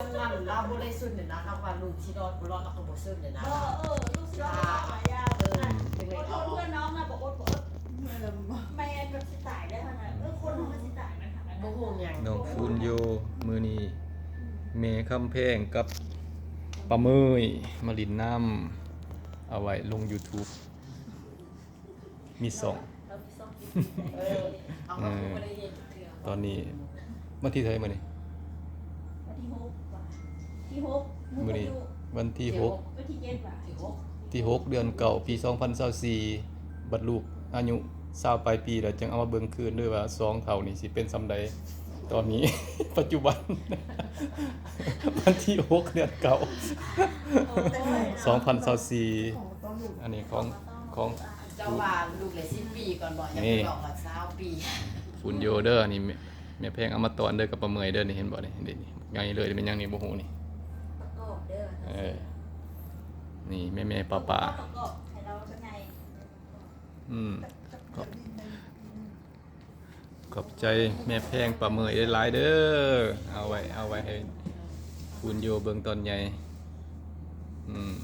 ມັນລາວບໍ່ໄດ້ຊຸນເດ້ນະ ເຮົາວ່າລູກຊິລອດບໍ່ລອດ ເຮົາກໍບໍ່ຊຸນເດ້ນະ ເອີ ເອີ ລູກຊິລອດບໍ່ລອດ ຢ່າ ເອີ ອືມ ເພິ່ນນ້ອງນະ ບໍ່ອົດ ບໍ່ອົດ ແມ່ນແບບຊິຕາຍແລ້ວຫັ້ນນະ ເອີ ຄົນເຮົາມັນຊິຕາຍ ບໍ່ຮູ້ຫຍັງ ນ້ອງຟູນໂຢ ມື້ນີ້ແມ່ຄຳແພງກັບປ້າເມີຍມາຫຼິ້ນນຳ ເອົາໄວ້ລົງຢູທູບ ມີຊ່ອງ ເອີ ເອົາ ເອີ ບໍ່ໄດ້ເຮັດເທື່ອ ຕອນນີ້ວັນທີເທົ່າໃດມື້ນີ້? ວັນທີຫົກ ວັນທີຫົກ ມື້ນີ້ວັນທີຫົກ ວັນທີເຈັດ ວັນທີຫົກ ທີຫົກ ເດືອນເກົ້າ ປີສອງພັນຊາວສີ່ ບັດລູກອາຍຸຊາວປາຍປີແລ້ວ ຈຶ່ງເອົາມາເບິ່ງຄືນເດີ້ວ່າສອງເຖົ້ານີ້ຊິເປັນສ່ຳໃດ ຕອນນີ້ ປັດຈຸບັນ ວັນທີຫົກ ເດືອນເກົ້າ ສອງພັນຊາວສີ່ ອັນນີ້ຂອງ ຂອງ ເຈົ້າວ່າລູກເລີຍສິບປີກ່ອນບໍ່ ຍັງບໍ່ຮອດຊາວປີ ຝຸ່ນໂຢເດີ້ ອັນນີ້ແມ່ ແມ່ແພງເອົາມາຕ້ອນເດີ້ ກັບປ້າເມີຍເດີ້ ນີ້ເຫັນບໍ່ນີ້ ນີ້ໃຫຍ່ເລີຍ ແມ່ນຫຍັງນີ້ບໍ່ຮູ້ນີ້ ປະກອບເດີ້ ເອີ ນີ້ແມ່ໆ ປ້າໆ ປະກອບໃຫ້ລາວໃຫຍ່ ອືມ ຂອບ ຂອບໃຈແມ່ແພງປ້າເມີຍຫຼາຍໆເດີ້ ເອົາໄວ້ ເອົາໄວ້ໃຫ້ຝຸ່ນໂຢເບິ່ງຕອນໃຫຍ່ ອືມ.